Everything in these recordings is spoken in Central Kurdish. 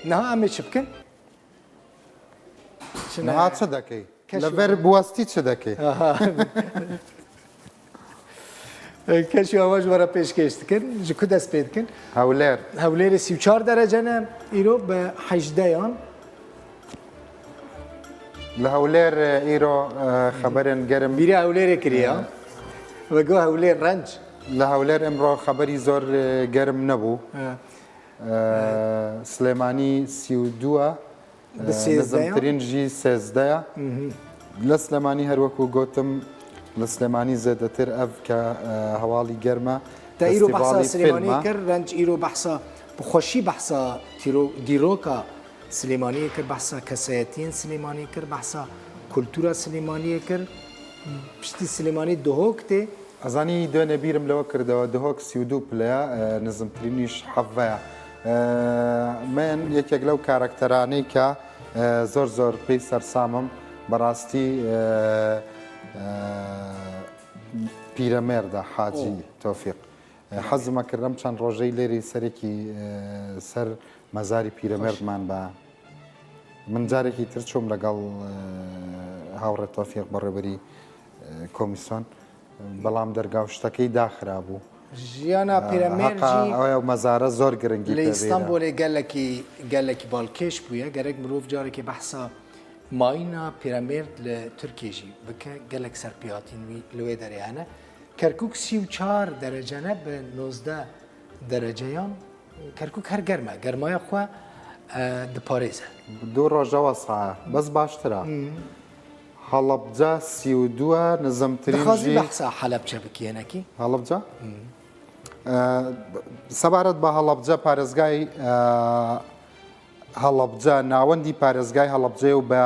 Niha em ê çi bikin? Niha çi dekey? Li vir biwestî çi dekey? Keş û hewa ji we re pêşkêş dikin. Ji ku dest pê dikin? Hewlêr. Hewlêrê 34 derece ne îro bi hejdeyan. Li Hewlêr îro xeberên germ. Bîra Hewlêrê kiriye. We got Hewlêr renc. Li Hewlêr îmro xeberî zor germ nebû. Silêmanî 32 e. Nizmtirîn jî 13 ye. Li Silêmanî her wekû gotim li Silêmanî zêdetir ev ke hewalî germ e. Te îro behsa Silêmaniyê kir, renc îro behsa bi xweşî behsa dîroka Silêmaniyê kir, behsa kesayetiyên Silêmaniyê kir, behsa kultura Silêmaniyê kir. Piştî Silêmanî Duhok tê. Ezanî duênê bîrim lewe kirdewe Duhok 32 pile ye, nizmtirînîş hevve ye. Min یەکێک لەو کارەکتەرانەی کە زۆر زۆر پێی سەرسامم بەڕاستی پیرەمێردە حاجی تۆفیق. حەزمە کردم چەند ڕۆژەی لێری سەرێکی سەر مەزاری پیرەمێردمان بە من جارێکی تر چوم لەگەڵ هاوڕێ تۆفیق بەڕێوەبەری کۆمیسۆن بەڵام دەرگا و شتەکەی داخرابوو. ژیانا پیرەمێرد هەقە jî ئەو مەزارە زۆر گرنگی li پێ بێرە. Îstanbulê gelekî gelekî balkêş bûye. Gerek mirov carekê behsa mayîna Pîremêrd li Tirkiyê jî bike. Gelek serpêhatîn wî li wê derê hene. Kerkûk 34 derece ne bi 19 dereceyan. Kerkûk her germ e. Germaya xwe diparêze. دوو ڕۆژە وەسا بەس باشترە. هەڵەبجە 32 ە نزمترین دخوازی ژی بەحسا حەلەبچە بکی هەنەکی؟ هەڵەبجە سەبارەت بە هەڵەبجە پارێزگای هەڵەبجە ناوەندی پارێزگای هەڵەبجەیە و بە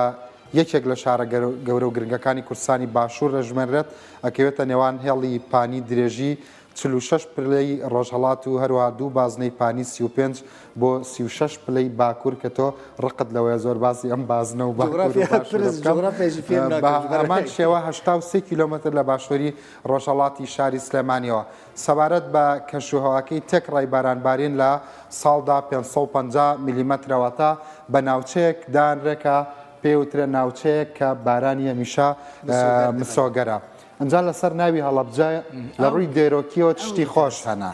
یەکێک لە شارە گەورە و گرنگەکانی کوردستانی باشوور دەژمێنرێت، ئەکەوێتە نێوان هێڵی پانی درێژی 46 پلەی ڕۆژهەڵات و هەروەها دوو بازنەی پانی 35 بۆ 36 پلەی باکوور کە تۆ ڕقت لەوەیە زۆر باسی ئەم بازنە و باکوور و باشوورە بکەم. بە هەمان شێوە 83 کیلۆمەتر لە باشووری ڕۆژهەڵاتی شاری سلێمانیەوە. سەبارەت بە کەشوهەواکەی تێکڕای بارانبارین لە ساڵدا 550 میلیمەترە واتە بە ناوچەیەک دانرێ کە پێی وترێ ناوچەیەک کە بارانی هەمیشە مسۆگەرە. ئەنجا لەسەر ناوی هەڵەبجە لە ڕووی دێرۆکیەوە شتی خۆش هەنە.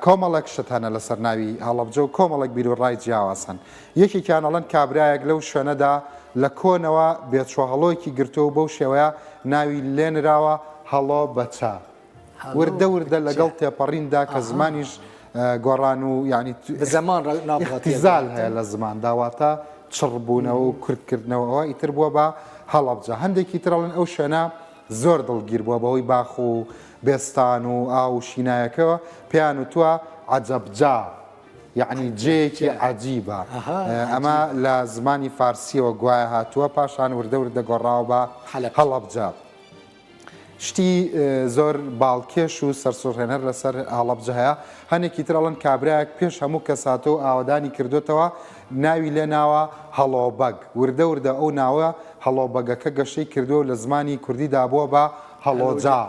کۆمەڵێک شت هەنە لەسەر ناوی هەڵەبجە و کۆمەڵێک بیروڕای جیاواز هەن. یەکێکیان ئەڵێن کابرایەک لەو شوێنەدا لە کۆنەوە بێچوە هەڵۆیەکی گرتووە و بەو شێوەیە ناوی لێنراوە هەڵۆ بەچە. وردە وردە لەگەڵ تێپەڕیندا کە زمانیش گۆڕان و یانی ئیختیزال هەیە لە زماندا واتە چڕبوونەوە و کورتکردنەوە ئەوە ئیتر بووە بە هەڵەبجە. هەندێکی تر ئەڵێن ئەو شوێنە زۆر دڵگیر بووە بەهۆی باخ و بێستان و ئاو و شینایەکەوە پێیان وتووە عەجەبجا یەعنی جێیەکی عەجیبە ئەمە لە زمانی فارسیەوە گوایە هاتووە پاشان وردە وردە گۆڕاوە بە هەڵەبجە. شتی زۆر باڵکێش و سەرسوڕهێنەر لەسەر هەڵەبجە هەیە هەنێکی تر ئەڵێن کابرایەک پێش هەموو کەس هاتووە و ئاوەدانی کردوتەوە ناوی لێناوە هەڵۆبەگ وردە وردە ئەو ناوە هەڵۆبەگەکە گەشەی کردووە و لە زمانی کوردیدا بووە بە هەڵۆجا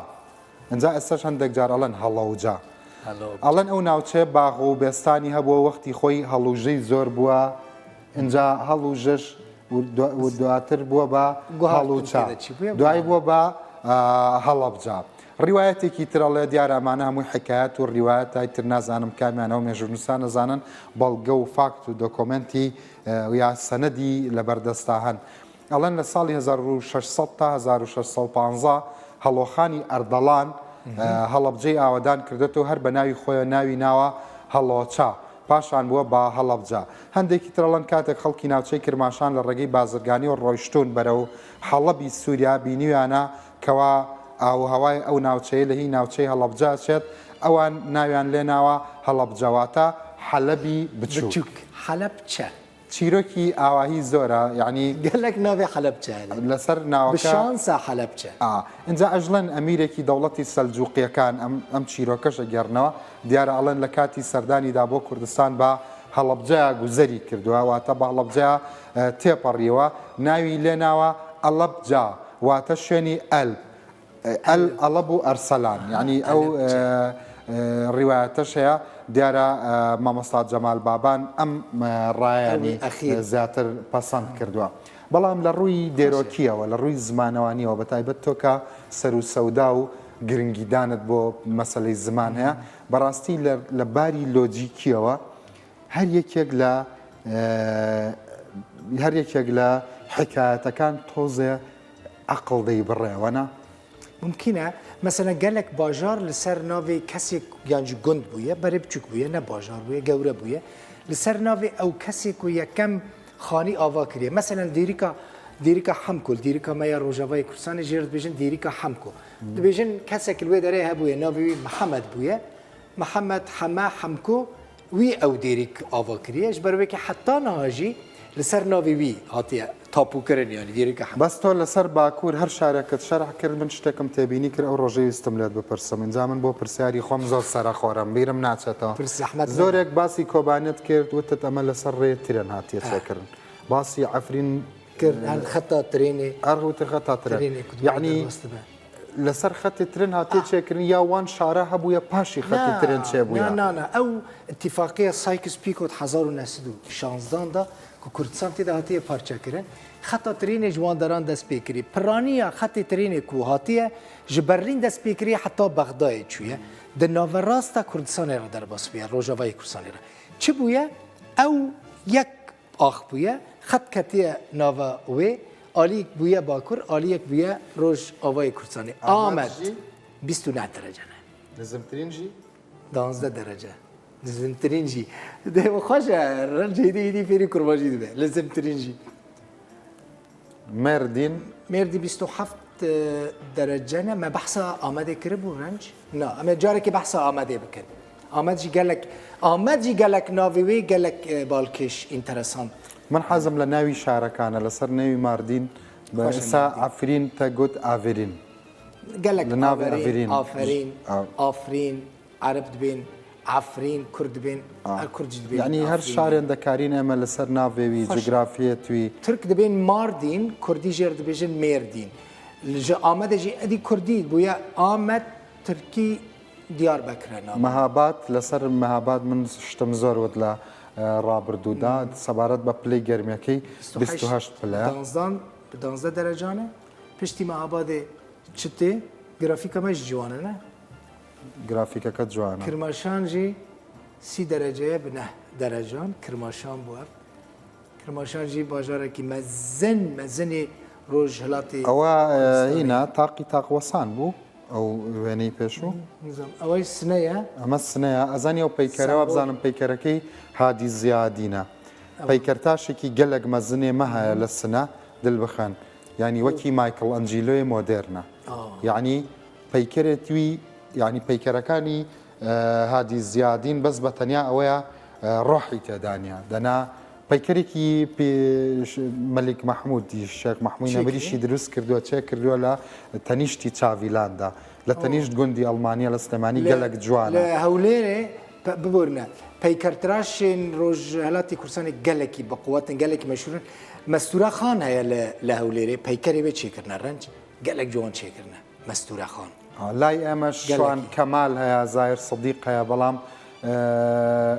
ئینجا ئێستاش هەندێک جار ئەڵێن هەڵەوجا ئەڵێن ئەو ناوچەیە باغ و بێستانی هەبووە وەختی خۆی هەڵوژەی زۆر بووە ئینجا هەڵوژەش و دواتر بووە بە هەڵوچە دوای بووە بە هەڵەبجە. ڕیوایەتێکی تر ئەڵێ دیارە ئەمانە هەمووی حکایەت و ڕیوایەتە ئیتر نازانم کامیانەوە مێژوونووسان ئەزانن بەڵگە و فاکت و دۆکۆمێنتی یا سەنەدی لەبەردەستا هەن ئەڵێن لە ساڵی 1600 تا 1615 هەڵۆخانی ئەردەڵان هەڵەبجەی ئاوەدان کردێتەوە هەر بە ناوی خۆیە ناوی ناوە هەڵۆچە پاشان بووە بە هەڵەبجە. هەندێکی تر ئەڵێن کاتێک خەڵکی ناوچەی کرماشان لە ڕێگەی بازرگانیەوە ڕۆیشتوون بەرەو حەڵەبی سووریا بینیویانە کەوا ئاووهەوای ئەو ناوچەیە لە هی ناوچەی هەڵەبجە ئەچێت ئەوان ناویان لێناوە هەڵەبجە واتە حەلەبی بچووک. بچووک حەلەبچە. چیرۆکی ئاواهی زۆرە یانی. گەلەک ناوی حەلەبچە هەنە. لەسەر ناوەکە. بشانسا حەلەبچە. ئا ئینجا ئەژڵێن ئەمیرێکی دەوڵەتی سەلجوقیەکان ئەم ئەم چیرۆکەش ئەگێڕنەوە دیارە ئەڵێن لە کاتی سەردانیدا بۆ کوردستان بە هەڵەبجەیا گوزەری کردووە واتە بە هەڵەبجەیا تێپەڕیوە ناوی لێناوە ئەڵەبجا واتە شوێنی ئەلب ئەل ئەڵەب و ئەرسەلان یانی ئەو. ڕیوایەتەش هەیە، دیارە مامۆستا جەمال بابان ئەم ڕایانی زیاتر پەسەند کردووە. بەڵام لە ڕووی دێرۆکییەوە، لە ڕووی زمانەوانییەوە، بە تایبەت تۆ کە سەر و سەودا و گرنگیدانت بۆ مەسەلەی زمان هەیە، بەڕاستی لە باری لۆجیکییەوە هەر یەکێک لە هەر یەکێک لە حیکایەتەکان تۆزێ عەقڵ دەیبڕێ، وەنا؟ مومکینە مەسەلەن گەلەک باژار لەسەر ناوێ کەسێک یان جی گوند بوویە بەرێ بچوک بوویە نە باژار بوویە گەورە بوویە لەسەر ناوێ ئەو کەسێک و یەکەم خانی ئاوا کریە مەسەلەن دیریکا دیریکا حەمکۆ دیریکا مەیە ڕۆژاوای کوردستانی ژێر دبێژن دیریکا حەمکۆ دبێژن کەسێک لوێ دەرێ هەبوویە ناوی وی محەمەد بوویە محەمەد حەمە حەمکۆ وی ئەو دێریک ئاڤا کریە ji ber wê heta niha jî li ser navê wî hatiye tapûkirin yanî dêrika Hemkû. بەس تۆ لەسەر باکوور هەر شارێکت شەرح کرد من شتێکم تێبینی کرد ئەو ڕۆژەی ویستم لێت بپرسم ئینجا من بۆ پرسیاری خۆم زۆر سەرەخۆرم بیرم ناچێتەوە پرس زەحمەت نەبێ. زۆرێک باسی کۆبانێت کرد وتت ئەمە لەسەر ڕێ ترێن هاتیە چێکردن باسی عەفرین کرد هەر خەتا ترێنێ هەر وتت خەتا ترێن ترێنێ ku dibê یەعنی derbas dibe. لەسەر خەتی ترن هاتیە چێکردن یا وان شارە هەبوویە پاشی خەتی ترن چێ بوویە؟ نا نا ئەو ئیتیفاقیە سایکس پیکۆت 1916 دا ku Kurdistan tê de hatiye parçekirin xeta trênê ji wan deran dest pê kirî. Piraniya xetê trênê ku hatiye ji Berlîn dest pê kiriye heta Bexdayê çûye. Di naverasta Kurdistanê re derbas bûye, Rojavayê Kurdistanê re. Çi bûye? Ew yek Ax bûye, xet ketiye nava wê, aliyek bûye bakur, aliyek bûye roj avayê Kurdistanê. Amed 29 derece ne. Nizimtirîn jî? 12 derece. Nizimtirîn jî. Dê xweş e, renc hêdî hêdî fêrî kurmacî dibe. Nizimtirîn jî. Mêrdîn. Mêrdîn 27 derece ne. Me behsa Amedê kiribû renc? Na, em ê carekê behsa Amedê bikin. Amed jî gelek Amed jî gelek navê wê gelek balkêş interesant. من حەزم لە ناوی شارەکانە لەسەر نێوی ماردین بە خۆشە ئێستا ماردین. عەفرین تە گوت ئاڤرین gelek لە ناوی ئاڤرین ئەڤرین ئافەرین ئافرین عەرەب دبێن عەفرین کورد دبێن هەر کورد جی دبێن یعنی هەر ئافرین. شارێن دەکارین ئێمە لەسەر ناوێوی خۆشە. جوگرافیەتوی تورک دبێن ماردین کوردی ژێر دبێژن مێردین ji Amedê jî edî کوردی bûye Amed tirkî دیاربەکرە ناوە. مەهاباد لەسەر مەهاباد من شتم زۆر وت لە ڕابردوودا سەبارەت بە پلەی گەرمیەکەی 28 پلە. دانزدان bi danzdeh derecan e. Piştî Mehabadê çi tê? Grafîka me jî ciwan e ne? گرافیکەکە جوانە. Kirmaşan jî sî derece ye bi neh derecan. Kirmaşan bû ev. Kirmaşan jî bajarekî mezin mezinê rojhilatê ئەوە Kurdistanê. هینا تاقی تاق وەسان بوو ئەو وێنەی پێشوو. نزانم ئەوەی سنەیە. ئەمە سنەیە ئەزانی ئەو پەیکەرە وابزانم پەیکەرەکەی هادی زیادینە پەیکەرتاشێکی گەلەک مەزنێ مە هەیە لە سنە دل بخەن یعنی وەکی مایکڵ ئەنجیلۆی مۆدێرنە یعنی پەیکەرێتوی یعنی پەیکەرەکانی هادی زیادین بەس بە تەنیا ئەوەیە ڕۆحی تێدانە دەنا پەیکەرێکی مەلیک مەحمودی شێخ مەحموی نەمریشی دروست کردووە چێ کردووە لە تەنیشتی چاڤیلاندا لە تەنیشت گوندی ئەڵمانیا لە سلێمانی گەلەک جوانە. لە هەولێرێ ببورنە پەیکەرتراشێن ڕۆژهەلاتی کوردستانی گەلێکی بەقوەتن گەلێکی مەشهورن مەستورە خان هەیە لە هەولێرێ پەیکەرێ وێ چێکردنە ڕەنج گەلێک جوان چێکردنە مەستورە خان. لای ئێمەش شوان کەمال هەیە زاهیر سدیق هەیە بەڵام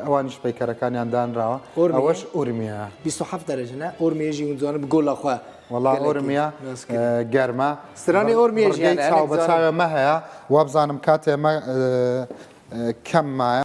ئەوانیش پەیکەرەکانیان دانراوە ئەوەش ئورمیە. 27 دەرەجە نا ئورمیە ژی هون زانم گۆلا خوا وەڵا ئورمیە گەرمە سترانی ئورمیە ژیان چاو بە چاوێ مە هەیە وابزانم کاتێ مە کەم مایە.